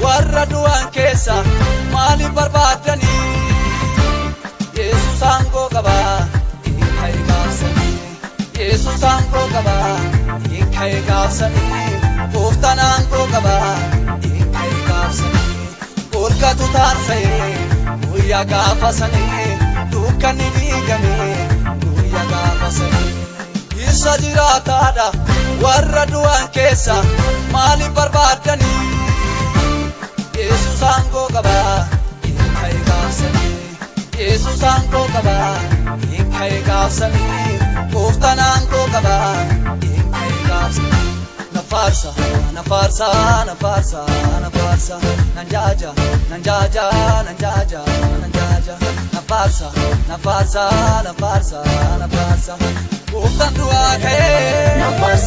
Warra du'an keessa maaliif barbaaddanii? Yesuus aangoo qaba, hin ka'e gaafsanii. Yesuus aangoo qaba, hin ka'e gaafsanii. Gooftaan aangoo qaba, hin ka'e gaafsanii. Holqatu taarsa'ee guyyaa gaafa sanii, dukkanni diigame guyyaa gaafa sanii. Isa jiraataadha, warra du'an keessa maaliif barbaaddanii? Yesuus aangoo qaba, hin ka'e gaafsanii. Yesuus aangoo qaba, hin ka'e gaafsanii. Gooftaan aangoo qaba, hin ka'e gaafsanii. Na faarsa, na faarsa, na faarsa, na faarsa, nan jaaja, nan jaaja, nan jaaja, nan jaaja. Na faarsa, na faarsa, na faarsa, na faarsa. Gooftaan du'aa ka'ee. Na faarsa.